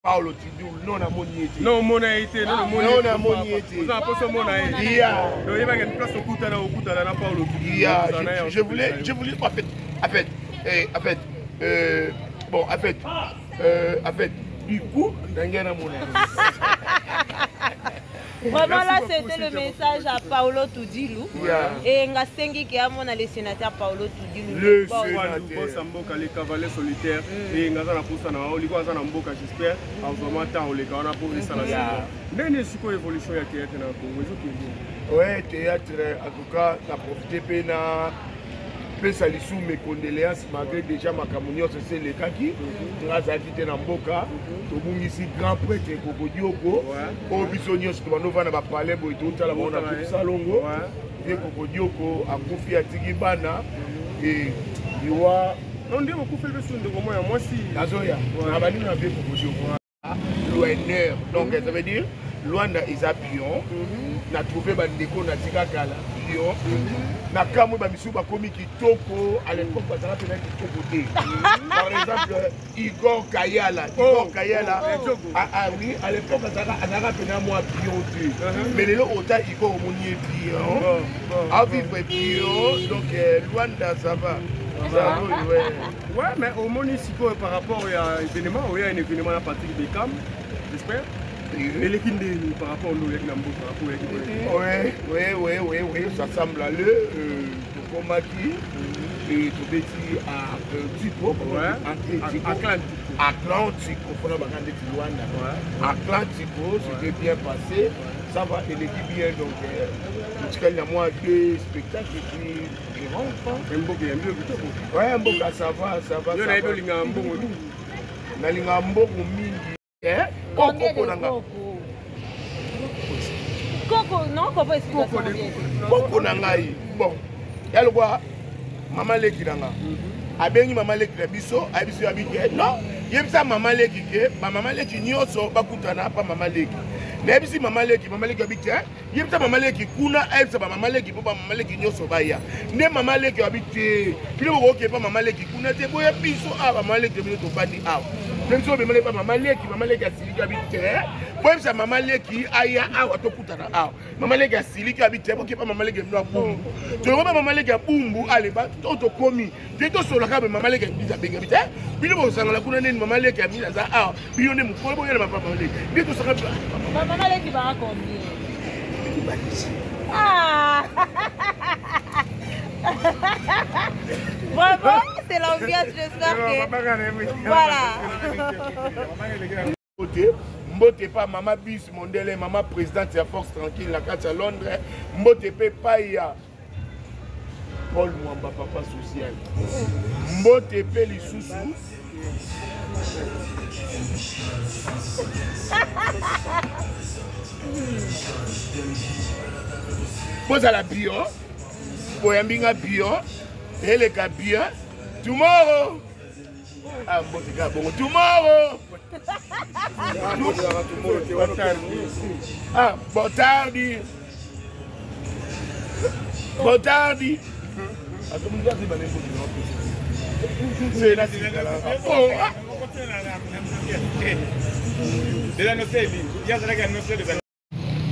Paolo Tidul non namoni ye te. Non omona ye te, non omoni Non namoni ye te. Oza poso omona ye. Yeah. Donc yebaka une place okutana okutana na Paolo Tidul. Yeah, je, je voulais je voulais en fait en fait eh, en fait euh, bon en fait euh, en fait du coup ndenge namona. Vraiment là c'était le message à Paolo Tudilu yeah. et ngasengi ke amona le sénateur Paolo Tudilu le sénateur mboka le cavalier solitaire mm. et ngaza na posa na oliko aza na mboka j'espère azwa mwa temps oleka wana po esala ndenge sikoyo évolution ya théâtre na Congo ezokende. Ouais, théâtre en tout cas na profiter pe na pesa lisusu mes condoléances malgré déjà makambo nyonso esi elekaki mhm. nga azalaki te na mboka mhm. tobungisi grand prêtre kokodioko oyo biso nyonso tobanda ovanda bapalais boye totala bango na groupe salongo ye kokodioko akufi atiki bana mhm. e liwa nde bokufeli biso ndeko mwa ya mwasi nazoya na banini na vie kokodioko loineur donc ça veut dire Luanda eza pion mhm. na trouve bandeko na tika kala pion mhm. na kamwe bamisusu bakomi kitoko à l'époque bazala mpena kitoko te mhm. par exemple Igor Kayala Igor oh. Kayala oh. ah, ah oui à l'époque azalaka mpena mwa pion te uh-huh. mais lelo ota Igor omoni ye pion avivre pion donc euh, Luanda ça va ça va ouais. Ouais, mais au moins sikoyo par rapport ya événement, oya un événement na Patrick Beckham, j'espère. eleki ndeni par rapport nde oyaki na mboka po oyaki oui oui oui oui oui ça semble aller euh, tokomaki et tobeti Atlantico Atlantico Atlantico mpona baka ndeti Luanda Atlantico c'était bien passé ça va eleki bien donc euh, totikali na mwa deux spectacles et puis mboka ya mbio kitoko. Ouais, mboka ça va, ça va. Yo nayebi olingaka mbongo mingi. Nalingaka mbongo mingi. Eh? Koko na nga. Koko, non, koko explication bien. Koko na ngai. Bon. Ya lokwa mama leki na nga. Mhm. Abengi mama leki na biso, ayebisi yo abiki. Eh, non, yebisa mama leki ke ba mama leki nyonso bakutana pa mama leki. Nayebisi mama leki, mama leki abiki, eh? Yebisa mama leki kuna ayebisa bamama leki mpo bamama leki nyonso baya nde mama leki abi te bino bokoki epa mama leki kuna te boya biso awa bamama leki bino tobandi awa mpe biso obemeli epa mama leki mama leki asiliki abi te boyebisa mama leki aya awa tokutana awa mama leki asiliki abi te bokepa mama leki bino ya bumbu tolongo mpe mama leki ya bumbu aleba to tokomi te tosolaka me mama leki ya biso abengi abi te bino bosangana kuna nini mama leki ya biso aza awa bino nde mokolo boyela bapapa leki nde tosaka bamama leki baka combien ah Vraiment, c'est l'ambiance, j'espère que. Voilà. Mbote pa mama bis mondele mama présidente ya force tranquille na kati ya Londres mbote pe pai ya Paul Mwamba papa social mbote pe lisusu bozala bio boyambi nga bio eleka bien tomorrow ah, mbote kaka bongo tomorrow ah, botardi botardi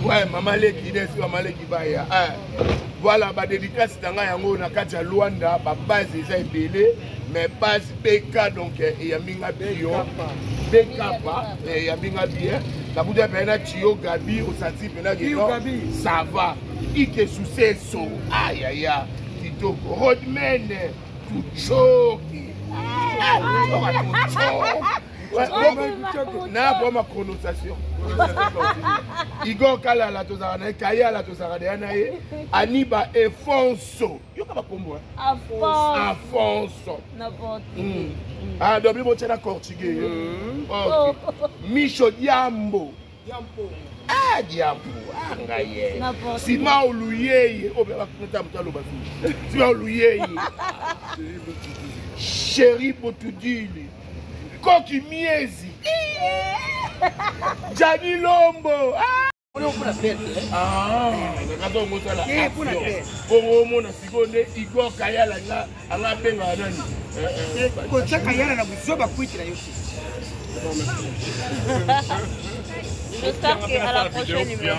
Ouais, mama leki nesi mama leki baya eh. Voilà ba dédicace na ngai yango na kati ya Luanda ba base eza ebele mais base BK donc eh, eyambi nga bio BK pa eh, eyambi nga bien nakuta mpe na Tio Gabi osanti mpena ke non ça va Ike Suceso ayaya kitoko Rodman Tuchoki ah, na boma connotation igor kalala tozalaka na ye kayala tozalaka deya na ye aniba efonso yoka bakombo afonso hmm. ah, donc bino botia na portugais hmm. ok micho diambo Ah, diambo ah, ngai ye simao luyeye oyo oh, bakuta moto aloba simao luyeye sheri botudili koki miezi jani lombo ah! bongo omona sikoyo nde igor kayala nga anga abengaka nani eh, eh, kotya kayala na buzoba kwiti na yo te Bon, merci. J'espère qu'à la prochaine numéro.